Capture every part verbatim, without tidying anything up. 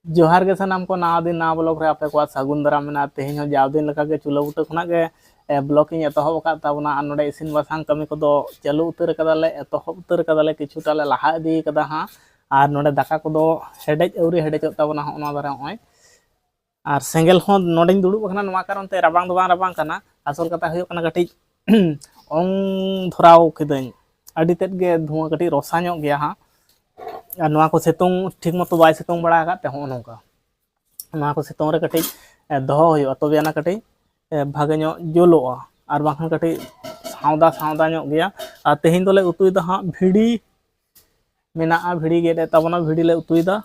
ᱡᱚᱦᱟᱨ ᱜᱮ ᱥᱟᱱᱟᱢ ᱠᱚ, ᱱᱟᱣᱟ ᱫᱤᱱ ᱱᱟᱣᱟ ᱵᱞᱚᱜ ᱨᱮ ᱟᱯᱮ ᱠᱚᱣᱟᱜ ᱥᱟᱹᱜᱩᱱ ᱫᱟᱨᱟᱢ ᱢᱮᱱᱟᱜᱼᱟ᱾ ᱛᱮᱦᱮᱧ ᱦᱚᱸ ᱡᱟᱣ ᱫᱤᱱ ᱞᱮᱠᱟᱜᱮ ᱪᱩᱞᱟᱹ ᱵᱩᱴᱟᱹ ᱠᱷᱚᱱᱟᱜ ᱜᱮ ᱵᱞᱚᱜ ᱤᱧ ᱮᱛᱚᱦᱚᱵ ᱟᱠᱟᱫ ᱛᱟᱵᱚᱱᱟ᱾ ᱟᱨ ᱱᱚᱰᱮ ᱤᱥᱤᱱ ᱵᱟᱥᱟᱝ ᱠᱟᱹᱢᱤ ᱠᱚᱫᱚ ᱪᱟᱹᱞᱩ ᱩᱛᱟᱹᱨ ᱠᱟᱫᱟᱞᱮ, ᱮᱛᱚᱦᱚᱵ ᱩᱛᱟᱹᱨ ᱠᱟᱫᱟᱞᱮ, ᱠᱤᱪᱷᱩᱴᱟ ᱞᱮ ᱞᱟᱦᱟ ᱤᱫᱤ ᱠᱟᱫᱟ ᱦᱟᱸᱜ᱾ ᱟᱨ ᱱᱚᱰᱮ ᱫᱟᱠᱟ ᱠᱚᱫᱚ ᱦᱮᱰᱮᱡ ᱟᱹᱣᱨᱤ ᱦᱮᱰᱮᱡᱚᱜ ᱛᱟᱵᱚᱱᱟ ᱦᱚᱸᱜᱼᱚ ᱱᱚᱣᱟ ᱫᱷᱟᱨᱮ ᱱᱚᱜᱼᱚᱭ᱾ ᱟᱨ ᱥᱮᱸᱜᱮᱞ ᱦᱚᱸ ᱱᱚᱰᱮᱧ ᱫᱩᱲᱩᱵ ᱟᱠᱟᱱᱟ, ᱱᱚᱣᱟ ᱠᱟᱨᱚᱱ ᱛᱮ ᱨᱟᱵᱟᱝ ᱫᱚ ᱵᱟᱝ ᱨᱟᱵᱟᱝ ᱠᱟᱱᱟ, ᱟᱥᱚᱞ ᱠᱟᱛᱷᱟ ᱦᱩᱭᱩᱜ ᱠᱟᱱᱟ ᱠᱟᱹᱴᱤᱡ ᱚᱝ ᱫᱷᱚᱨᱟᱣ ᱠᱤᱫᱟᱹᱧ, ᱟᱹᱰᱤ ᱛᱮᱫ ᱜᱮ ᱫᱷᱩᱣᱟᱹ ᱠᱟᱹᱴᱤᱡ ᱨᱚᱥᱟ ᱧᱚᱜ ᱜᱮᱭᱟ ᱦᱟᱸᱜ᱾ ᱟᱨ ᱱᱚᱣᱟ ᱠᱚ ᱥᱤᱛᱩᱝ ᱴᱷᱤᱠ ᱢᱚᱛᱚ ᱵᱟᱭ ᱥᱤᱛᱩᱝ ᱵᱟᱲᱟ ᱟᱠᱟᱫ ᱛᱮ ᱦᱚᱸᱜᱼᱚ ᱱᱚᱝᱠᱟ᱾ ᱱᱚᱣᱟ ᱠᱚ ᱥᱤᱛᱩᱝ ᱨᱮ ᱠᱟᱹᱴᱤᱡ ᱫᱚᱦᱚ ᱦᱩᱭᱩᱜᱼᱟ, ᱛᱚᱵᱮ ᱟᱱᱟ ᱠᱟᱹᱴᱤᱡ ᱵᱷᱟᱜᱮ ᱧᱚᱜ ᱡᱩᱞᱩᱜᱼᱟ, ᱟᱨ ᱵᱟᱝᱠᱷᱟᱱ ᱠᱟᱹᱴᱤᱡ ᱥᱟᱣᱫᱟ ᱥᱟᱣᱫᱟ ᱧᱚᱜ ᱜᱮᱭᱟ᱾ ᱟᱨ ᱛᱮᱦᱮᱧ ᱫᱚᱞᱮ ᱩᱛᱩᱭᱮᱫᱟ ᱦᱟᱸᱜ ᱵᱷᱤᱲᱤ ᱢᱮᱱᱟᱜᱼᱟ, ᱵᱷᱤᱲᱤ ᱜᱮᱫ ᱮᱫ ᱛᱟᱵᱚᱱᱟ, ᱵᱷᱤᱲᱤ ᱞᱮ ᱩᱛᱩᱭᱮᱫᱟ᱾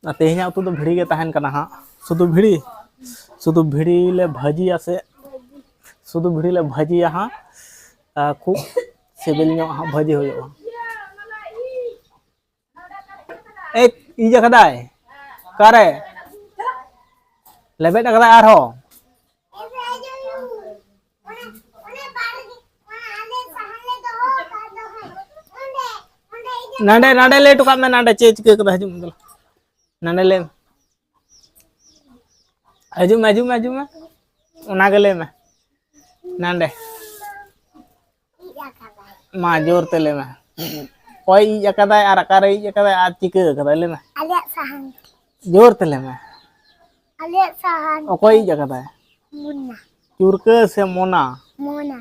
ᱟᱨ ᱛᱮᱦᱮᱧᱟᱜ ᱩᱛᱩ ᱫᱚ ᱵᱷᱤᱲᱤ ᱜᱮ ᱛᱟᱦᱮᱱ ᱠᱟᱱᱟ ᱦᱟᱸᱜ, ᱥᱩᱫᱷᱩ ᱵᱷᱤᱲᱤ, ᱥᱩᱫᱷᱩ ᱵᱷᱤᱲᱤ ᱞᱮ ᱵᱷᱟᱹᱡᱤᱭᱟ ᱥᱮ ᱥᱩᱫᱷᱩ ᱵᱷᱤᱲᱤ ᱞᱮ ᱵᱷᱟᱹᱡᱤᱭᱟ ᱦᱟᱸᱜ᱾ ᱟᱨ ᱠᱷᱩᱵ ᱥᱤᱵᱤᱞ ᱧᱚᱜ ᱦᱟᱸᱜ ᱵᱷᱟᱹᱡᱤ ᱦᱩᱭᱩᱜᱼᱟ᱾ ᱮᱭ, ᱤᱡ ᱟᱠᱟᱫᱟᱭ᱾ ᱚᱠᱟᱨᱮ? ᱞᱮᱵᱮᱫ ᱟᱠᱟᱫᱟᱭ ᱟᱨᱦᱚᱸ᱾ ᱱᱟᱰᱮ, ᱱᱟᱰᱮ ᱞᱟᱹᱭ ᱦᱚᱴᱚ ᱠᱟᱜ ᱢᱮ, ᱱᱟᱰᱮ ᱪᱮᱫ ᱪᱤᱠᱟᱹ ᱠᱟᱫᱟ? ᱦᱤᱡᱩᱜ ᱢᱮ, ᱫᱮᱞᱟ᱾ ᱱᱟᱰᱮ ᱞᱟᱹᱭ ᱢᱮ᱾ ᱦᱤᱡᱩᱜ ᱢᱮ, ᱦᱤᱡᱩᱜ ᱢᱮ, ᱦᱤᱡᱩᱜ ᱢᱮ᱾ ᱚᱱᱟᱜᱮ ᱞᱟᱹᱭ ᱢᱮ᱾ ᱱᱟᱰᱮ᱾ ᱤᱡ ᱟᱠᱟᱫᱟᱭ᱾ ᱢᱟ, ᱡᱳᱨ ᱛᱮ ᱞᱟᱹᱭ ᱢᱮ᱾ ᱚᱠᱚᱭ ᱤᱡ ᱟᱠᱟᱫᱟᱭ ᱟᱨ ᱚᱠᱟᱨᱮ ᱤᱡ ᱟᱠᱟᱫᱟᱭ ᱟᱨ ᱪᱤᱠᱟᱹ ᱟᱠᱟᱫᱟᱭ? ᱞᱟᱹᱭ ᱢᱮ᱾ ᱟᱞᱮᱭᱟᱜ ᱥᱟᱦᱟᱱ᱾ ᱡᱳᱨ ᱛᱮ ᱞᱟᱹᱭ ᱢᱮ᱾ ᱟᱞᱮᱭᱟᱜ ᱥᱟᱦᱟᱱ᱾ ᱚᱠᱚᱭ ᱤᱡ ᱟᱠᱟᱫᱟᱭ? ᱢᱩᱱᱟ᱾ ᱪᱩᱨᱠᱟᱹ ᱥᱮ ᱢᱚᱱᱟ? ᱢᱚᱱᱟ᱾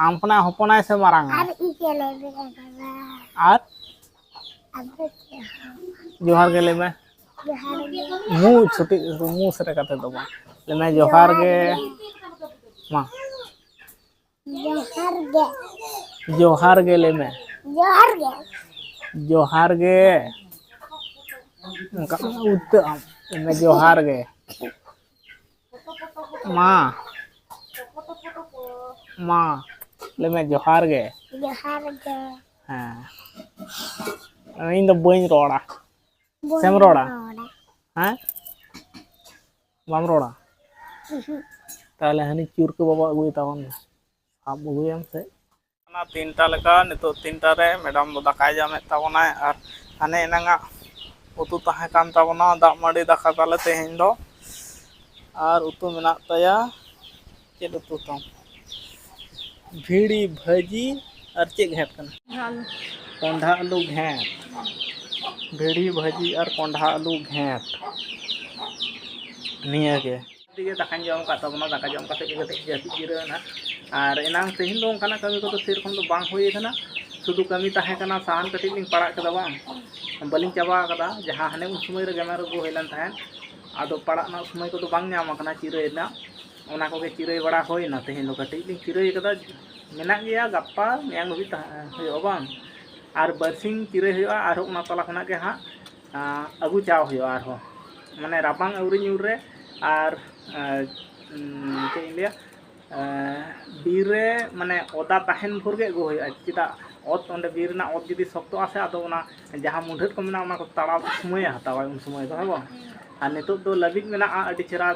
ᱟᱢ ᱠᱷᱚᱱᱟᱜ ᱦᱚᱯᱚᱱᱟᱭ ᱥᱮ ᱢᱟᱨᱟᱝ ᱟᱭ? ᱟᱨ ᱤᱡ ᱮ ᱞᱟᱹᱭ ᱟᱠᱟᱫᱟ᱾ ᱟᱨ? ᱟᱫᱚ ᱪᱮᱫ ᱦᱚᱸ᱾ ᱡᱚᱦᱟᱨ ᱜᱮ ᱞᱟᱹᱭ ᱢᱮ᱾ ᱡᱚᱦᱟᱨ ᱜᱮ᱾ ᱢᱩ ᱪᱷᱩᱴᱤ, ᱢᱩ ᱥᱮᱫ ᱠᱟᱛᱮ ᱫᱚ ᱵᱟᱝ᱾ ᱞᱟᱹᱭ ᱢᱮ, ᱡᱚᱦᱟᱨ ᱜᱮ᱾ ᱢᱟ᱾ ᱡᱚᱦᱟᱨ ᱜᱮ᱾ ᱡᱚᱦᱟᱨ ᱜᱮ ᱞᱟᱹᱭ ᱢᱮ᱾ ᱡᱚᱦᱟᱨ ᱜᱮ᱾ ᱡᱚᱦᱟᱨ ᱜᱮ᱾ ᱚᱱᱠᱟ ᱩᱛᱟᱹ ᱟᱢ᱾ ᱞᱟᱹᱭ ᱢᱮ, ᱡᱚᱦᱟᱨ ᱜᱮ᱾ ᱢᱟ᱾ ᱢᱟ᱾ ᱞᱟᱹᱭ ᱢᱮ, ᱡᱚᱦᱟᱨ ᱜᱮ᱾ ᱡᱚᱦᱟᱨ ᱜᱮ᱾ ᱦᱮᱸ᱾ ᱤᱧ ᱫᱚ ᱵᱟᱹᱧ ᱨᱚᱲᱟ᱾ ᱵᱟᱹᱧ ᱥᱮᱢ ᱨᱚᱲᱟ? ᱨᱚᱲᱟ᱾ ᱦᱮᱸ? ᱵᱟᱢ ᱨᱚᱲᱟ? ᱩᱦᱩᱸ᱾ ᱛᱟᱦᱞᱮ ᱦᱟᱹᱱᱤ ᱪᱩᱨᱠᱟᱹ ᱵᱟᱵᱟ ᱟᱹᱜᱩᱭ ᱛᱟᱵᱚᱱ ᱢᱮ᱾ ᱥᱟᱵ ᱟᱹᱜᱩᱭᱮᱢ ᱥᱮ᱾ ᱚᱱᱟ ᱛᱤᱱᱴᱟ ᱞᱮᱠᱟ, ᱱᱤᱛᱚᱜ ᱛᱤᱱᱴᱟ ᱨᱮ ᱢᱮᱰᱟᱢ ᱫᱚ ᱫᱟᱠᱟᱭ ᱡᱚᱢᱮᱫ ᱛᱟᱵᱚᱱᱟᱭ, ᱟᱨ ᱦᱟᱱᱮ ᱮᱱᱟᱝᱟᱜ ᱩᱛᱩ ᱛᱟᱦᱮᱸ ᱠᱟᱱ ᱛᱟᱵᱚᱱᱟ ᱫᱟᱜ ᱢᱟᱹᱰᱤ ᱫᱟᱠᱟ ᱛᱟᱞᱮ ᱛᱮᱦᱮᱧ ᱫᱚ᱾ ᱟᱨ ᱩᱛᱩ ᱢᱮᱱᱟᱜ ᱛᱟᱭᱟ, ᱪᱮᱫ ᱩᱛᱩ ᱛᱟᱢ? ᱵᱷᱤᱲᱤ ᱵᱷᱟᱹᱡᱤ᱾ ᱟᱨ ᱪᱮᱫ ᱜᱷᱮᱸᱴ ᱠᱟᱱᱟ? ᱟᱹᱞᱩ᱾ ᱠᱚᱸᱰᱷᱟ ᱟᱹᱞᱩ ᱜᱷᱮᱸᱴ᱾ ᱵᱷᱤᱲᱤ ᱵᱷᱟᱹᱡᱤ ᱟᱨ ᱠᱚᱸᱰᱷᱟ ᱟᱹᱞᱩ ᱜᱷᱮᱸᱴ, ᱱᱤᱭᱟᱹ ᱜᱮ᱾ ᱛᱮᱜᱮ ᱫᱟᱠᱟᱧ ᱡᱚᱢ ᱟᱠᱟᱫ ᱛᱟᱵᱚᱱᱟ, ᱫᱟᱠᱟ ᱡᱚᱢ ᱠᱟᱛᱮ ᱜᱮ ᱠᱟᱹᱴᱤᱡ ᱡᱟᱹᱯᱤᱫ ᱡᱤᱨᱟᱹᱣ ᱮᱱᱟ᱾ ᱟᱨ ᱮᱱᱟᱝ ᱛᱮᱦᱮᱧ ᱫᱚ ᱚᱱᱠᱟᱱᱟᱜ ᱠᱟᱹᱢᱤ ᱠᱚᱫᱚ ᱥᱮᱨᱚᱠᱚᱢ ᱫᱚ ᱵᱟᱝ ᱦᱩᱭ ᱟᱠᱟᱱᱟ, ᱥᱩᱫᱷᱩ ᱠᱟᱹᱢᱤ ᱛᱟᱦᱮᱸ ᱠᱟᱱᱟ, ᱥᱟᱦᱟᱱ ᱠᱟᱹᱴᱤᱡ ᱞᱤᱧ ᱯᱟᱲᱟᱜ ᱠᱟᱫᱟ, ᱵᱟᱝ ᱵᱟᱹᱞᱤᱧ ᱪᱟᱵᱟ ᱟᱠᱟᱫᱟ, ᱡᱟᱦᱟᱸ ᱦᱟᱱᱮ ᱩᱱ ᱥᱚᱢᱚᱭ ᱨᱮ ᱜᱮᱢᱮᱨ ᱟᱹᱜᱩ ᱦᱩᱭ ᱞᱮᱱ ᱛᱟᱦᱮᱸᱫ, ᱟᱫᱚ ᱯᱟᱲᱟᱜ ᱨᱮᱱᱟᱜ ᱥᱚᱢᱚᱭ ᱠᱚᱫᱚ ᱵᱟᱝ ᱧᱟᱢ ᱟᱠᱟᱱᱟ ᱪᱤᱨᱟᱹᱭ ᱨᱮᱱᱟᱜ᱾ ᱚᱱᱟ ᱠᱚᱜᱮ ᱪᱤᱨᱟᱹᱭ ᱵᱟᱲᱟ ᱦᱩᱭᱱᱟ᱾ ᱛᱮᱦᱮᱧ ᱫᱚ ᱠᱟᱹᱴᱤᱡ ᱞᱤᱧ ᱪᱤᱨᱟᱹᱭ ᱠᱟᱫᱟ, ᱢᱮᱱᱟᱜ ᱜᱮᱭᱟ, ᱜᱟᱯᱟ ᱢᱮᱭᱟᱝ ᱫᱷᱟᱹᱵᱤᱡ ᱛᱟᱦᱮᱸ ᱦᱩᱭᱩᱜᱼᱟ, ᱵᱟᱝ? ᱟᱨ ᱵᱟᱨᱥᱤᱧ ᱪᱤᱨᱟᱹᱭ ᱦᱩᱭᱩᱜᱼᱟ, ᱟᱨᱦᱚᱸ ᱚᱱᱟ ᱛᱟᱞᱟ ᱠᱷᱚᱱᱟᱜ ᱜᱮ ᱦᱟᱸᱜ ᱟᱹᱜᱩ ᱪᱟᱣ ᱦᱩᱭᱩᱜᱼᱟ ᱟᱨᱦᱚᱸ, ᱢᱟᱱᱮ ᱨᱟᱵᱟᱝ ᱟᱹᱣᱨᱤ ᱧᱩᱨ ᱨᱮ᱾ ᱟᱨ ᱪᱮᱫ ᱤᱧ ᱞᱟᱹᱭᱟ, ᱵᱤᱨ ᱨᱮ ᱢᱟᱱᱮ ᱚᱫᱟ ᱛᱟᱦᱮᱱ ᱵᱷᱳᱨ ᱜᱮ ᱟᱹᱜᱩ ᱦᱩᱭᱩᱜᱼᱟ᱾ ᱪᱮᱫᱟᱜ, ᱚᱛ, ᱚᱸᱰᱮ ᱵᱤᱨ ᱨᱮᱱᱟᱜ ᱚᱛ ᱡᱩᱫᱤ ᱥᱚᱠᱛᱚᱜᱼᱟ ᱥᱮ, ᱟᱫᱚ ᱚᱱᱟ ᱡᱟᱦᱟᱸ ᱢᱩᱰᱷᱟᱹᱫ ᱠᱚ ᱢᱮᱱᱟᱜᱼᱟ, ᱚᱱᱟ ᱠᱚ ᱛᱟᱲᱟᱣ ᱥᱚᱢᱚᱭᱮ ᱦᱟᱛᱟᱣᱟ ᱩᱱ ᱥᱚᱢᱚᱭ ᱫᱚ, ᱦᱮᱸ ᱵᱟᱝ? ᱟᱨ ᱱᱤᱛᱚᱜ ᱫᱚ ᱞᱟᱹᱵᱤᱫ ᱢᱮᱱᱟᱜᱼᱟ, ᱟᱹᱰᱤ ᱪᱮᱦᱨᱟ,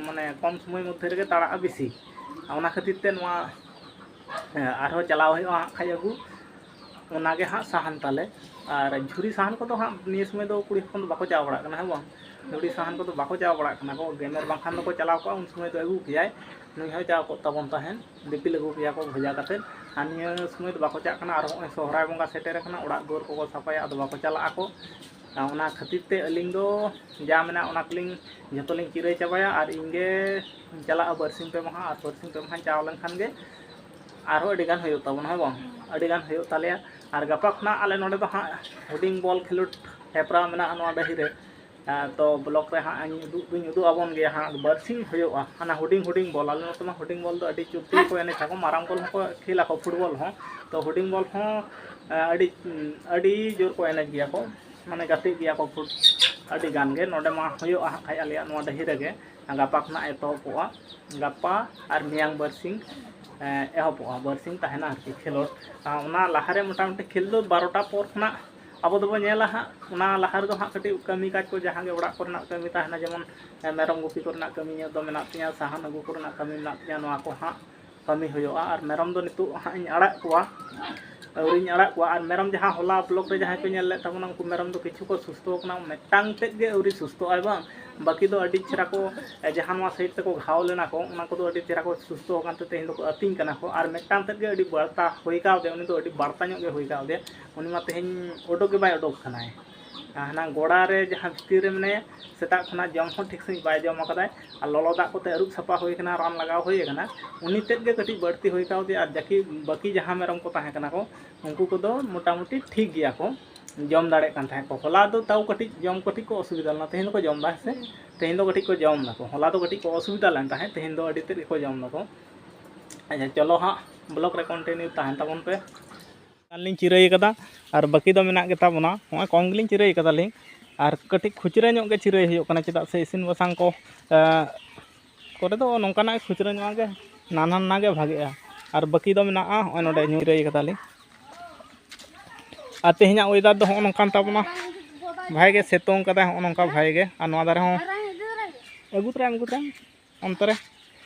ᱢᱟᱱᱮ ᱠᱚᱢ ᱥᱚᱢᱚᱭ ᱢᱚᱫᱽᱫᱷᱮ ᱨᱮᱜᱮ ᱛᱟᱲᱟᱜᱼᱟ ᱵᱮᱥᱤ᱾ ᱚᱱᱟ ᱠᱷᱟᱹᱛᱤᱨ ᱛᱮ ᱱᱚᱣᱟ ᱟᱨᱦᱚᱸ ᱪᱟᱞᱟᱣ ᱦᱩᱭᱩᱜᱼᱟ ᱦᱟᱸᱜ ᱠᱷᱟᱡ ᱟᱹᱜᱩ᱾ ᱚᱱᱟᱜᱮ ᱦᱟᱸᱜ ᱥᱟᱦᱟᱱ ᱛᱟᱞᱮ᱾ ᱟᱨ ᱡᱷᱩᱨᱤ ᱥᱟᱦᱟᱱ ᱠᱚᱫᱚ ᱦᱟᱸᱜ ᱱᱤᱭᱟᱹ ᱥᱚᱢᱚᱭ ᱫᱚ ᱠᱩᱲᱤ ᱦᱚᱯᱚᱱ ᱫᱚ ᱵᱟᱠᱚ ᱪᱟᱣ ᱵᱟᱲᱟᱜ ᱠᱟᱱᱟ, ᱦᱮᱸ ᱵᱟᱝ? ᱡᱷᱩᱨᱤ ᱥᱟᱦᱟᱱ ᱠᱚᱫᱚ ᱵᱟᱠᱚ ᱪᱟᱣ ᱵᱟᱲᱟᱜ ᱠᱟᱱᱟ ᱠᱚ, ᱜᱮᱢᱮᱨ ᱵᱟᱝᱠᱷᱟᱱ ᱫᱚᱠᱚ ᱪᱟᱞᱟᱣ ᱠᱚᱜᱼᱟ, ᱩᱱ ᱥᱚᱢᱚᱭ ᱫᱚ ᱟᱹᱜᱩ ᱠᱮᱭᱟᱭ, ᱱᱩᱭ ᱦᱚᱸᱭ ᱪᱟᱣ ᱠᱚᱜ ᱛᱟᱵᱚᱱ ᱛᱟᱦᱮᱸᱫ, ᱫᱤᱯᱤᱞ ᱟᱹᱜᱩ ᱠᱮᱭᱟ ᱠᱚ ᱵᱷᱚᱡᱟ ᱠᱟᱛᱮᱫ᱾ ᱟᱨ ᱱᱤᱭᱟᱹ ᱥᱚᱢᱚᱭ ᱫᱚ ᱵᱟᱠᱚ ᱪᱟᱜ ᱠᱟᱱᱟ᱾ ᱟᱨ ᱦᱚᱸᱜᱼᱚᱭ ᱥᱚᱦᱨᱟᱭ ᱵᱚᱸᱜᱟ ᱥᱮᱴᱮᱨ ᱟᱠᱟᱱᱟ, ᱚᱲᱟᱜ ᱫᱩᱣᱟᱹᱨ ᱠᱚᱠᱚ ᱥᱟᱯᱷᱟᱭᱟ, ᱟᱫᱚ ᱵᱟᱠᱚ ᱪᱟᱞᱟᱜ ᱟᱠᱚ᱾ ᱟᱨ ᱚᱱᱟ ᱠᱷᱟᱹᱛᱤᱨ ᱛᱮ ᱟᱹᱞᱤᱧ ᱫᱚ ᱡᱟ ᱢᱮᱱᱟᱜᱼᱟ ᱚᱱᱟ ᱠᱚᱞᱤᱧ ᱡᱚᱛᱚᱞᱤᱧ ᱪᱤᱨᱟᱹ ᱪᱟᱵᱟᱭᱟ, ᱟᱨ ᱤᱧᱜᱮ ᱪᱟᱞᱟᱜᱼᱟ ᱵᱟᱨᱥᱤᱧ ᱯᱮ ᱢᱟᱦᱟ᱾ ᱟᱨ ᱵᱟᱨᱥᱤᱧ ᱯᱮ ᱢᱟᱦᱟᱧ ᱪᱟᱣ ᱞᱮᱱᱠᱷᱟᱱ ᱜᱮ ᱟᱨᱦᱚᱸ ᱟᱹᱰᱤ ᱜᱟᱱ ᱦᱩᱭᱩᱜ ᱛᱟᱵᱚᱱᱟ, ᱦᱮᱸ ᱵᱟᱝ? ᱟᱹᱰᱤ ᱜᱟᱱ ᱦᱩᱭᱩᱜ ᱛᱟᱞᱮᱭᱟ᱾ ᱟᱨ ᱜᱟᱯᱟ ᱠᱷᱚᱱᱟᱜ ᱟᱞᱮ ᱱᱚᱰᱮ ᱫᱚ ᱦᱟᱸᱜ ᱦᱩᱰᱤᱧ ᱵᱚᱞ ᱠᱷᱮᱞᱳᱰ ᱦᱮᱯᱨᱟᱣ ᱢᱮᱱᱟᱜᱼᱟ ᱱᱚᱣᱟ ᱰᱟᱹᱦᱤ ᱨᱮ᱾ ᱟᱨ ᱛᱚ ᱵᱞᱚᱠ ᱨᱮ ᱦᱟᱸᱜ ᱤᱧ ᱩᱫᱩᱜ ᱫᱩᱧ ᱩᱫᱩᱜ ᱟᱵᱚᱱ ᱜᱮᱭᱟ ᱦᱟᱸᱜ, ᱵᱟᱨᱥᱤᱧ ᱦᱩᱭᱩᱜᱼᱟ᱾ ᱦᱟᱱᱟ ᱦᱩᱰᱤᱧ ᱦᱩᱰᱤᱧ ᱵᱚᱞ, ᱟᱞᱮ ᱱᱚᱛᱮ ᱢᱟ ᱦᱩᱰᱤᱧ ᱵᱚᱞ ᱫᱚ ᱟᱹᱰᱤ ᱪᱚᱞᱛᱤ ᱜᱮᱠᱚ ᱮᱱᱮᱡ ᱟᱠᱚ, ᱢᱟᱨᱟᱝ ᱵᱚᱞ ᱦᱚᱸᱠᱚ ᱠᱷᱮᱞ ᱟᱠᱚ, ᱯᱷᱩᱴᱵᱚᱞ ᱦᱚᱸ᱾ ᱛᱚ ᱦᱩᱰᱤᱧ ᱵᱚᱞ ᱦᱚᱸ ᱟᱹᱰᱤ, ᱟᱹᱰᱤ ᱡᱳᱨ ᱠᱚ ᱮᱱᱮᱡ ᱜᱮᱭᱟ ᱠᱚ, ᱢᱟᱱᱮ ᱜᱟᱛᱮᱜ ᱜᱮᱭᱟ ᱠᱚ ᱯᱷᱩᱴ-, ᱟᱹᱰᱤ ᱜᱟᱱ ᱜᱮ᱾ ᱱᱚᱰᱮ ᱢᱟ ᱦᱩᱭᱩᱜᱼᱟ ᱦᱟᱸᱜ ᱠᱷᱟᱡ ᱟᱞᱮᱭᱟᱜ ᱱᱚᱣᱟ ᱰᱟᱹᱦᱤ ᱨᱮᱜᱮ᱾ ᱜᱟᱯᱟ ᱠᱷᱚᱱᱟᱜ ᱮᱛᱚᱦᱚᱵᱚᱜᱼᱟ, ᱜᱟᱯᱟ ᱟᱨ ᱢᱮᱭᱟᱝ ᱵᱟᱨᱥᱤᱧ ᱮᱦᱚᱵᱚᱜᱼᱟ, ᱵᱟᱨᱥᱤᱧ ᱛᱟᱦᱮᱱᱟ ᱟᱨᱠᱤ ᱠᱷᱮᱞᱳᱰ᱾ ᱟᱨ ᱚᱱᱟ ᱞᱟᱦᱟᱨᱮ ᱢᱚᱴᱟᱢᱩᱴᱤ ᱠᱷᱮᱞ ᱫᱚ ᱵᱟᱨᱚᱴᱟ ᱯᱚᱨ ᱠᱷᱚᱱᱟᱜ ᱟᱵᱚ ᱫᱚᱵᱚ ᱧᱮᱞᱟ ᱦᱟᱸᱜ᱾ ᱚᱱᱟ ᱞᱟᱦᱟ ᱨᱮᱫᱚ ᱦᱟᱸᱜ ᱠᱟᱹᱴᱤᱡ ᱠᱟᱹᱢᱤ ᱠᱟᱡᱽ ᱠᱚ ᱡᱟᱦᱟᱸ ᱜᱮ ᱚᱲᱟᱜ ᱠᱚᱨᱮᱱᱟᱜ ᱠᱟᱹᱢᱤ ᱛᱟᱦᱮᱱᱟ, ᱡᱮᱢᱚᱱ ᱢᱮᱨᱚᱢ ᱜᱩᱯᱤ ᱠᱚᱨᱮᱱᱟᱜ ᱠᱟᱹᱢᱤ ᱧᱚᱜ ᱫᱚ ᱢᱮᱱᱟᱜ ᱛᱤᱧᱟᱹ, ᱥᱟᱦᱟᱱ ᱟᱹᱜᱩ ᱠᱚᱨᱮᱱᱟᱜ ᱠᱟᱹᱢᱤ ᱢᱮᱱᱟᱜ ᱛᱤᱧᱟᱹ, ᱱᱚᱣᱟ ᱠᱚ ᱦᱟᱸᱜ ᱠᱟᱹᱢᱤ ᱦᱩᱭᱩᱜᱼᱟ᱾ ᱟᱨ ᱢᱮᱨᱚᱢ ᱫᱚ ᱱᱤᱛᱚᱜ ᱦᱟᱸᱜ ᱤᱧ ᱟᱲᱟᱜ ᱠᱚᱣᱟ᱾ ᱟᱹᱣᱨᱤᱧ ᱟᱲᱟᱜ ᱠᱚᱣᱟ᱾ ᱟᱨ ᱢᱮᱨᱚᱢ ᱡᱟᱦᱟᱸ ᱦᱚᱞᱟ ᱵᱞᱚᱠ ᱨᱮ ᱡᱟᱦᱟᱸᱭ ᱠᱚ ᱧᱮᱞ ᱞᱮᱫ ᱛᱟᱵᱚᱱᱟ, ᱩᱱᱠᱩ ᱢᱮᱨᱚᱢ ᱫᱚ ᱠᱤᱪᱷᱩ ᱠᱚ ᱥᱩᱥᱛᱷᱚ ᱟᱠᱟᱱᱟ, ᱢᱤᱫᱴᱟᱝ ᱛᱮᱫ ᱜᱮ ᱟᱹᱣᱨᱤ ᱥᱩᱥᱛᱷᱚᱜ ᱟᱭ ᱵᱟᱝ᱾ ᱵᱟᱹᱠᱤ ᱫᱚ ᱟᱹᱰᱤ ᱪᱮᱦᱨᱟ ᱠᱚ, ᱮ, ᱡᱟᱦᱟᱸ ᱱᱚᱣᱟ ᱥᱟᱭᱤᱰ ᱛᱮᱠᱚ ᱜᱷᱟᱣ ᱞᱮᱱᱟ ᱠᱚ, ᱚᱱᱟ ᱠᱚᱫᱚ ᱟᱹᱰᱤ ᱪᱮᱦᱨᱟ ᱠᱚ ᱥᱩᱥᱛᱷᱚ ᱟᱠᱟᱱ ᱛᱮ ᱛᱮᱦᱮᱧ ᱫᱚᱠᱚ ᱟᱹᱛᱤᱧ ᱠᱟᱱᱟ ᱠᱚ᱾ ᱟᱨ ᱢᱤᱫᱴᱟᱝ ᱛᱮᱫ ᱜᱮ ᱟᱹᱰᱤ ᱵᱟᱲᱛᱟ ᱦᱩᱭ ᱠᱟᱣᱫᱮᱭᱟ, ᱩᱱᱤ ᱫᱚ ᱟᱹᱰᱤ ᱵᱟᱲᱛᱟ ᱧᱚᱜ ᱜᱮ ᱦᱩᱭ ᱠᱟᱣᱫᱮᱭᱟ, ᱩᱱᱤ ᱢᱟ ᱛᱮᱦᱮᱧ ᱚᱰᱚᱠ ᱜᱮ ᱵᱟᱭ ᱚᱰᱚᱠ ᱠᱟᱱᱟᱭ᱾ ᱟᱨ ᱦᱟᱱᱟ ᱜᱚᱲᱟ ᱨᱮ ᱡᱟᱦᱟᱸ ᱵᱷᱤᱛᱤᱨ ᱨᱮ ᱢᱮᱱᱟᱭᱟ, ᱥᱮᱛᱟᱜ ᱠᱷᱚᱱᱟᱜ ᱡᱚᱢ ᱦᱚᱸ ᱴᱷᱤᱠ ᱥᱟᱺᱦᱤᱡ ᱵᱟᱭ ᱡᱚᱢ ᱟᱠᱟᱫᱟᱭ᱾ ᱟᱨ ᱞᱚᱞᱚ ᱫᱟᱜ ᱠᱚᱛᱮ ᱟᱹᱨᱩᱵ ᱥᱟᱯᱷᱟ ᱦᱩᱭ ᱟᱠᱟᱱᱟ, ᱨᱟᱱ ᱞᱟᱜᱟᱣ ᱦᱩᱭ ᱟᱠᱟᱱᱟ, ᱩᱱᱤ ᱛᱮᱫ ᱜᱮ ᱠᱟᱹᱴᱤᱡ ᱵᱟᱹᱲᱛᱤ ᱦᱩᱭ ᱠᱟᱣᱫᱮᱭᱟ᱾ ᱟᱨ ᱡᱟᱠᱤ ᱵᱟᱹᱠᱤ ᱡᱟᱦᱟᱸ ᱢᱮᱨᱚᱢ ᱠᱚ ᱛᱟᱦᱮᱸ ᱠᱟᱱᱟ ᱠᱚ, ᱩᱱᱠᱩ ᱠᱚᱫᱚ ᱢᱚᱴᱟᱢᱩᱴᱤ ᱴᱷᱤᱠ ᱜᱮᱭᱟ ᱠᱚ, ᱡᱚᱢ ᱫᱟᱲᱮᱭᱟᱜ ᱠᱟᱱ ᱛᱟᱦᱮᱸᱫ ᱠᱚ᱾ ᱦᱚᱞᱟ ᱫᱚ ᱛᱟᱣ ᱠᱟᱹᱴᱤᱡ ᱡᱚᱢ ᱠᱟᱹᱴᱤᱡ ᱠᱚ ᱚᱥᱩᱵᱤᱫᱷᱟ ᱞᱮᱱᱟ, ᱛᱮᱦᱮᱧ ᱫᱚᱠᱚ ᱡᱚᱢ ᱮᱫᱟ, ᱦᱮᱸ ᱥᱮ? ᱦᱩᱸ᱾ ᱛᱮᱦᱮᱧ ᱫᱚ ᱠᱟᱹᱴᱤᱡ ᱠᱚ ᱡᱚᱢ ᱮᱫᱟ ᱠᱚ, ᱦᱚᱞᱟ ᱫᱚ ᱠᱟᱹᱴᱤᱡ ᱠᱚ ᱚᱥᱩᱵᱤᱫᱷᱟ ᱞᱮᱱ ᱛᱟᱦᱮᱸᱫ, ᱛᱮᱦᱮᱧ ᱫᱚ ᱟᱹᱰᱤ ᱛᱮᱫ ᱜᱮᱠᱚ ᱡᱚᱢ ᱮᱫᱟ ᱠᱚ᱾ ᱟᱪᱪᱷᱟ, ᱪᱚᱞᱚ ᱦᱟᱸᱜ ᱵᱞᱚᱠ ᱨᱮ ᱠᱚᱱᱴᱤᱱᱤᱭᱩ ᱛᱟᱦᱮᱱ ᱛᱟᱵᱚᱱ ᱯᱮ᱾ ᱜᱟᱱ ᱞᱤᱧ ᱪᱤᱨᱟᱹᱭ ᱠᱟᱫᱟ, ᱟᱨ ᱵᱟᱹᱠᱤ ᱫᱚ ᱢᱮᱱᱟᱜ ᱜᱮᱛᱟ ᱵᱚᱱᱟ᱾ ᱱᱚᱜᱼᱚᱭ ᱠᱚᱢ ᱜᱮᱞᱤᱧ ᱪᱤᱨᱟᱹᱭ ᱠᱟᱫᱟᱞᱤᱧ, ᱟᱨ ᱠᱟᱹᱴᱤᱡ ᱠᱷᱩᱪᱨᱟᱹ ᱧᱚᱜ ᱜᱮ ᱪᱤᱨᱟᱹᱭ ᱦᱩᱭᱩᱜ ᱠᱟᱱᱟ, ᱪᱮᱫᱟᱜ ᱥᱮ ᱤᱥᱤᱱ ᱵᱟᱥᱟᱝ ᱠᱚ, ᱮ, ᱠᱚᱨᱮ ᱫᱚ ᱱᱚᱝᱠᱟᱱᱟᱜ ᱠᱷᱩᱪᱨᱟᱹ ᱧᱚᱜ ᱜᱮ ᱱᱟᱱᱟ ᱱᱟᱱᱟ ᱜᱮ ᱵᱷᱟᱜᱮᱜᱼᱟ᱾ ᱟᱨ ᱵᱟᱹᱠᱤ ᱫᱚ ᱢᱮᱱᱟᱜᱼᱟ, ᱱᱚᱜᱼᱚᱭ ᱱᱚᱰᱮ ᱧᱤᱨᱟᱹᱭ ᱠᱟᱫᱟᱞᱤᱧ᱾ ᱟᱨ ᱛᱮᱦᱮᱧᱟᱜ ᱚᱭᱮᱫᱟᱨ ᱫᱚ ᱦᱚᱸᱜᱼᱚ ᱱᱚᱝᱠᱟᱱ ᱛᱟᱵᱚᱱᱟ, ᱵᱷᱟᱜᱮ ᱜᱮ ᱥᱤᱛᱩᱝ ᱠᱟᱫᱟᱭ, ᱦᱚᱸᱜᱼᱚ ᱱᱚᱝᱠᱟ ᱵᱷᱟᱜᱮ ᱜᱮ᱾ ᱟᱨ ᱱᱚᱣᱟ ᱫᱷᱟᱨᱮ ᱦᱚᱸ ᱟᱹᱜᱩ ᱛᱚᱨᱟᱭᱟᱢ, ᱟᱹᱜᱩ ᱛᱚᱨᱟᱭᱟᱢ᱾ ᱚᱱᱛᱮ ᱨᱮ᱾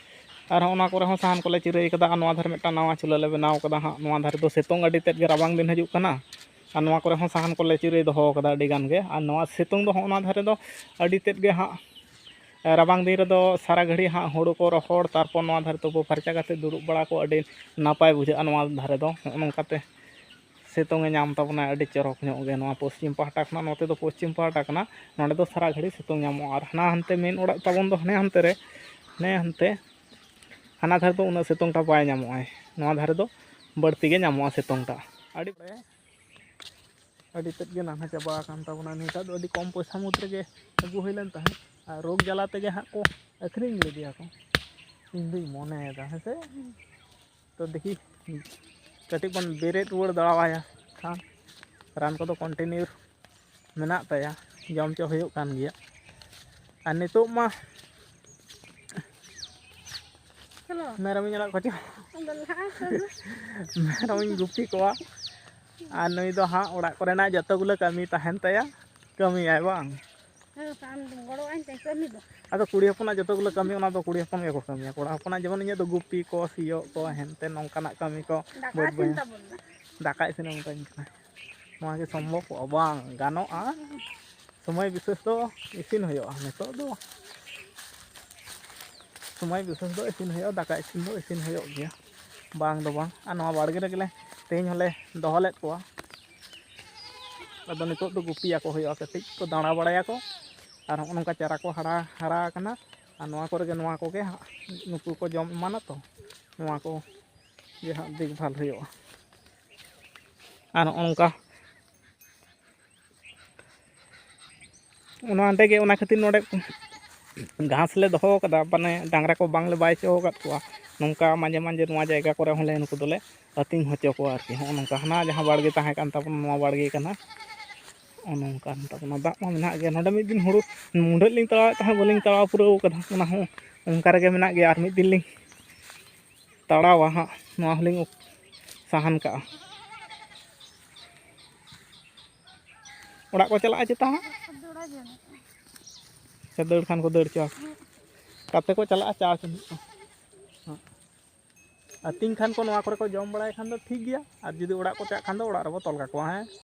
ᱟᱨ ᱦᱚᱸᱜᱼᱚ ᱱᱚᱣᱟ ᱠᱚᱨᱮ ᱦᱚᱸ ᱥᱟᱦᱟᱱ ᱠᱚᱞᱮ ᱪᱤᱨᱟᱹᱭ ᱠᱟᱫᱟ᱾ ᱟᱨ ᱱᱚᱣᱟ ᱫᱷᱟᱨᱮ ᱢᱤᱫᱴᱟᱝ ᱱᱟᱣᱟ ᱪᱩᱞᱦᱟᱹ ᱞᱮ ᱵᱮᱱᱟᱣ ᱠᱟᱫᱟ ᱦᱟᱸᱜ᱾ ᱱᱚᱣᱟ ᱫᱷᱟᱨᱮ ᱫᱚ ᱥᱤᱛᱩᱝ ᱟᱹᱰᱤ ᱛᱮᱫ ᱜᱮ, ᱨᱟᱵᱟᱝ ᱫᱤᱱ ᱦᱤᱡᱩᱜ ᱠᱟᱱᱟ᱾ ᱟᱨ ᱱᱚᱣᱟ ᱠᱚᱨᱮ ᱦᱚᱸ ᱥᱟᱦᱟᱱ ᱠᱚᱞᱮ ᱪᱤᱨᱟᱹᱭ ᱫᱚᱦᱚ ᱠᱟᱫᱟ ᱟᱹᱰᱤ ᱜᱟᱱ ᱜᱮ᱾ ᱟᱨ ᱱᱚᱣᱟ ᱥᱤᱛᱩᱝ ᱫᱚ ᱦᱚᱸᱜᱼᱚ ᱱᱚᱣᱟ ᱫᱷᱟᱨᱮ ᱫᱚ ᱟᱹᱰᱤ ᱛᱮᱫ ᱜᱮ ᱦᱟᱸᱜ, ᱨᱟᱵᱟᱝ ᱫᱤᱱ ᱨᱮᱫᱚ ᱥᱟᱨᱟ ᱜᱷᱟᱹᱲᱤ ᱦᱟᱸᱜ ᱦᱩᱲᱩ ᱠᱚ ᱨᱚᱦᱚᱲ, ᱛᱟᱨᱯᱚᱨ ᱱᱚᱣᱟ ᱫᱷᱟᱨᱮ ᱛᱩᱯᱩ ᱯᱷᱟᱨᱪᱟ ᱠᱟᱛᱮ ᱫᱩᱲᱩᱵ ᱵᱟᱲᱟ ᱠᱚ ᱟᱹᱰᱤ ᱱᱟᱯᱟᱭ ᱵᱩᱡᱷᱟᱹᱜᱼᱟ ᱱᱚᱣᱟ ᱫᱷᱟᱨᱮ ᱫᱚ᱾ ᱦᱚᱸᱜᱼᱚ ᱱᱚᱝᱠᱟᱛᱮ ᱥᱤᱛᱩᱝ ᱮ ᱧᱟᱢ ᱛᱟᱵᱚᱱᱟ ᱟᱹᱰᱤ ᱪᱚᱨᱚᱠ ᱧᱚᱜ ᱜᱮ᱾ ᱱᱚᱣᱟ ᱯᱚᱥᱪᱤᱢ ᱯᱟᱦᱴᱟ ᱠᱷᱚᱱᱟᱜ, ᱱᱚᱛᱮ ᱫᱚ ᱯᱚᱥᱪᱤᱢ ᱯᱟᱦᱴᱟ ᱠᱟᱱᱟ, ᱱᱚᱸᱰᱮ ᱫᱚ ᱥᱟᱨᱟ ᱜᱷᱟᱹᱲᱤ ᱥᱤᱛᱩᱝ ᱧᱟᱢᱚᱜᱼᱟ᱾ ᱟᱨ ᱦᱟᱱᱟ ᱦᱟᱱᱛᱮ ᱢᱮᱱ ᱚᱲᱟᱜ ᱛᱟᱵᱚᱱ ᱫᱚ ᱦᱟᱱᱮ ᱦᱟᱱᱛᱮ ᱨᱮ, ᱦᱟᱱᱮ ᱦᱟᱱᱛᱮ ᱦᱟᱱᱟ ᱫᱷᱟᱨᱮ ᱫᱚ ᱩᱱᱟᱹᱜ ᱥᱤᱛᱩᱝ ᱴᱟ ᱵᱟᱭ ᱧᱟᱢᱚᱜᱼᱟᱭ, ᱱᱚᱣᱟ ᱫᱷᱟᱨᱮ ᱫᱚ ᱵᱟᱹᱲᱛᱤ ᱜᱮ ᱧᱟᱢᱚᱜᱼᱟ ᱥᱤᱛᱩᱝ ᱴᱟ᱾ ᱟᱹᱰᱤ, ᱟᱹᱰᱤ ᱛᱮᱫ ᱜᱮ ᱱᱟᱱᱦᱟ ᱪᱟᱵᱟ ᱟᱠᱟᱱ ᱛᱟᱵᱚᱱᱟ᱾ ᱱᱤᱛᱚᱜ ᱫᱚ ᱟᱹᱰᱤ ᱠᱚᱢ ᱯᱚᱭᱥᱟ ᱢᱩᱫᱽ ᱨᱮᱜᱮ ᱟᱹᱜᱩ ᱦᱩᱭ ᱞᱮᱱ ᱛᱟᱦᱮᱸᱫ, ᱟᱨ ᱨᱳᱜᱽ ᱡᱟᱞᱟ ᱛᱮᱜᱮ ᱦᱟᱸᱜ ᱠᱚ ᱟᱹᱠᱷᱨᱤᱧ ᱞᱮᱫᱮᱭᱟ ᱠᱚ, ᱤᱧ ᱫᱩᱧ ᱢᱚᱱᱮᱭᱮᱫᱟ, ᱦᱮᱸ ᱥᱮ? ᱛᱚ ᱫᱮᱠᱷᱤ, ᱠᱟᱹᱴᱤᱡ ᱵᱚᱱ ᱵᱮᱨᱮᱫ ᱨᱩᱣᱟᱹᱲ ᱫᱟᱲᱮᱣᱟᱭᱟ ᱠᱷᱟᱱ᱾ ᱨᱟᱱ ᱠᱚᱫᱚ ᱠᱚᱱᱴᱤᱱᱤᱭᱩ ᱢᱮᱱᱟᱜ ᱛᱟᱭᱟ, ᱡᱚᱢ ᱦᱚᱪᱚ ᱦᱩᱭᱩᱜ ᱠᱟᱱ ᱜᱮᱭᱟ᱾ ᱟᱨ ᱱᱤᱛᱚᱜ ᱢᱟ ᱪᱚᱞᱚ᱾ ᱢᱮᱨᱚᱢᱤᱧ ᱟᱲᱟᱜ ᱠᱚᱣᱟ, ᱪᱚ᱾ ᱟᱫᱚ ᱞᱟᱦᱟ ᱥᱮᱫ ᱫᱚ ᱢᱮᱨᱚᱢᱤᱧ ᱜᱩᱯᱤ ᱠᱚᱣᱟ᱾ ᱟᱨ ᱱᱩᱭ ᱫᱚ ᱦᱟᱸᱜ ᱚᱲᱟᱜ ᱠᱚᱨᱮᱱᱟᱜ ᱡᱚᱛᱚ ᱜᱩᱞᱟᱹ ᱠᱟᱹᱢᱤ ᱛᱟᱦᱮᱱ ᱛᱟᱭᱟ, ᱠᱟᱹᱢᱤᱭᱟᱭ ᱵᱟᱝ? ᱦᱮᱸ, ᱟᱢ ᱫᱚᱢ ᱜᱚᱲᱚᱣᱟᱹᱧ ᱛᱮ ᱠᱟᱹᱢᱤ ᱫᱚ᱾ ᱟᱫᱚ ᱠᱩᱲᱤ ᱦᱚᱯᱚᱱᱟᱜ ᱡᱚᱛᱚ ᱜᱩᱞᱟᱹ ᱠᱟᱹᱢᱤ, ᱚᱱᱟ ᱫᱚ ᱠᱩᱲᱤ ᱦᱚᱯᱚᱱ ᱜᱮᱠᱚ ᱠᱟᱹᱢᱤᱭᱟ᱾ ᱠᱚᱲᱟ ᱦᱚᱯᱚᱱᱟᱜ ᱡᱮᱢᱚᱱ ᱤᱧᱟᱹᱜ ᱫᱚ ᱜᱩᱯᱤ ᱠᱚ, ᱥᱤᱭᱳᱜ ᱠᱚ, ᱦᱮᱱᱛᱮ ᱱᱚᱝᱠᱟᱱᱟᱜ ᱠᱟᱹᱢᱤ ᱠᱚ, ᱫᱟᱠᱟ ᱵᱟᱹᱫᱽ ᱤᱥᱤᱱ ᱵᱟᱹᱭᱦᱟᱹᱲ᱾ ᱛᱟᱵᱚᱱ ᱢᱮ᱾ ᱫᱟᱠᱟ ᱤᱥᱤᱱᱮ ᱢᱮᱛᱟᱹᱧ ᱠᱟᱱᱟ᱾ ᱱᱚᱣᱟ ᱜᱮ ᱥᱚᱢᱵᱷᱚᱵᱚᱜᱼᱟ? ᱵᱟᱝ ᱜᱟᱱᱚᱜᱼᱟ᱾ ᱥᱚᱢᱚᱭ ᱵᱤᱥᱮᱥ ᱫᱚ ᱤᱥᱤᱱ ᱦᱩᱭᱩᱜᱼᱟ᱾ ᱱᱤᱛᱚᱜ ᱫᱚ ᱥᱚᱢᱚᱭ ᱵᱤᱥᱮᱥ ᱫᱚ ᱤᱥᱤᱱ ᱦᱩᱭᱩᱜᱼᱟ, ᱫᱟᱠᱟ ᱤᱥᱤᱱ ᱫᱚ ᱤᱥᱤᱱ ᱦᱩᱭᱩᱜ ᱜᱮᱭᱟ, ᱵᱟᱝ ᱫᱚ ᱵᱟᱝ᱾ ᱟᱨ ᱱᱚᱣᱟ ᱵᱟᱲᱜᱮ ᱨᱮᱜᱮ ᱞᱮ, ᱛᱮᱦᱮᱧ ᱦᱚᱸᱞᱮ ᱫᱚᱦᱚ ᱞᱮᱫ ᱠᱚᱣᱟ᱾ ᱟᱫᱚ ᱱᱤᱛᱚᱜ ᱫᱚ ᱜᱩᱯᱤᱭᱟᱠᱚ ᱦᱩᱭᱩᱜᱼᱟ, ᱠᱟᱹᱴᱤᱡ ᱠᱚ ᱫᱟᱬᱟ ᱵᱟᱲᱟᱭᱟᱠᱚ᱾ ᱟᱨ ᱦᱚᱸᱜᱼᱚ ᱱᱚᱝᱠᱟ ᱪᱟᱨᱟ ᱠᱚ ᱦᱟᱨᱟ, ᱦᱟᱨᱟ ᱟᱠᱟᱱᱟ᱾ ᱟᱨ ᱱᱚᱣᱟ ᱠᱚᱨᱮ ᱜᱮ, ᱱᱚᱣᱟ ᱠᱚᱜᱮ ᱦᱟᱸᱜ ᱱᱩᱠᱩ ᱠᱚ ᱡᱚᱢ ᱮᱢᱟᱱᱟ ᱛᱚ, ᱱᱚᱣᱟ ᱠᱚ ᱜᱮ ᱦᱟᱸᱜ ᱫᱮᱠᱷᱵᱷᱟᱞ ᱦᱩᱭᱩᱜᱼᱟ᱾ ᱟᱨ ᱱᱚᱜᱼᱚ ᱱᱚᱝᱠᱟ ᱚᱱᱟ ᱚᱸᱰᱮ ᱜᱮ, ᱚᱱᱟ ᱠᱷᱟᱹᱛᱤᱨ ᱱᱚᱰᱮ ᱜᱷᱟᱥ ᱞᱮ ᱫᱚᱦᱚ ᱠᱟᱫᱟ, ᱢᱟᱱᱮ ᱰᱟᱝᱨᱟ ᱠᱚ ᱵᱟᱝᱞᱮ ᱵᱟᱭ ᱦᱚᱪᱚ ᱟᱠᱟᱫ ᱠᱚᱣᱟ᱾ ᱱᱚᱝᱠᱟ ᱢᱟᱡᱷᱮ ᱢᱟᱡᱷᱮ ᱱᱚᱣᱟ ᱡᱟᱭᱜᱟ ᱠᱚᱨᱮ ᱦᱚᱸᱞᱮ ᱱᱩᱠᱩ ᱫᱚᱞᱮ ᱟᱹᱛᱤᱧ ᱦᱚᱪᱚ ᱠᱚᱣᱟ ᱟᱨᱠᱤ᱾ ᱦᱚᱸᱜᱼᱚ ᱱᱚᱝᱠᱟ ᱦᱟᱱᱟ ᱡᱟᱦᱟᱸ ᱵᱟᱲᱜᱮ ᱛᱟᱦᱮᱸ ᱠᱟᱱ ᱛᱟᱵᱚᱱᱟ, ᱱᱚᱣᱟ ᱵᱟᱲᱜᱮ ᱠᱟᱱᱟ᱾ ᱦᱚᱸᱜᱼᱚ ᱱᱚᱝᱠᱟ ᱱᱤᱛᱚᱜ ᱚᱱᱟ ᱫᱟᱜ ᱢᱟ ᱢᱮᱱᱟᱜ ᱜᱮᱭᱟ᱾ ᱱᱚᱰᱮ ᱢᱤᱫ ᱫᱤᱱ ᱦᱩᱲᱩ ᱢᱩᱰᱷᱟᱹᱫ ᱞᱤᱧ ᱛᱟᱲᱟᱣᱮᱫ ᱛᱟᱦᱮᱸᱫ, ᱵᱟᱹᱞᱤᱧ ᱛᱟᱲᱟᱣ ᱯᱩᱨᱟᱹᱣ ᱠᱟᱫᱟ, ᱚᱱᱟ ᱦᱚᱸ ᱚᱱᱠᱟ ᱨᱮᱜᱮ ᱢᱮᱱᱟᱜ ᱜᱮᱭᱟ᱾ ᱟᱨ ᱢᱤᱫ ᱫᱤᱱ ᱞᱤᱧ ᱛᱟᱲᱟᱣᱟ ᱦᱟᱸᱜ, ᱱᱚᱣᱟ ᱦᱚᱸᱞᱤᱧ ᱥᱟᱦᱟᱱ ᱠᱟᱜᱼᱟ᱾ ᱚᱲᱟᱜ ᱠᱚ ᱪᱟᱞᱟᱜᱼᱟ ᱪᱮᱛᱟ ᱦᱟᱸᱜ? ᱥᱮ ᱫᱟᱹᱲ ᱠᱷᱟᱱ ᱠᱚ ᱫᱟᱹᱲ ᱦᱚᱪᱚ ᱟᱠᱚ? ᱠᱟᱛᱮ ᱠᱚ ᱪᱟᱞᱟᱜᱼᱟ, ᱪᱟᱥ ᱦᱩᱭᱩᱜᱼᱟ᱾ ᱟᱹᱛᱤᱧ ᱠᱷᱟᱱ ᱠᱚ, ᱱᱚᱣᱟ ᱠᱚᱨᱮ ᱠᱚ ᱡᱚᱢ ᱵᱟᱲᱟᱭ ᱠᱷᱟᱱ ᱫᱚ ᱴᱷᱤᱠ ᱜᱮᱭᱟ, ᱟᱨ ᱡᱩᱫᱤ ᱚᱲᱟᱜ ᱠᱚ ᱪᱟᱜ ᱠᱷᱟᱱ ᱫᱚ ᱚᱲᱟᱜ ᱨᱮᱵᱚ ᱛᱚᱞ ᱠᱟᱠᱚᱣᱟ, ᱦᱮᱸ᱾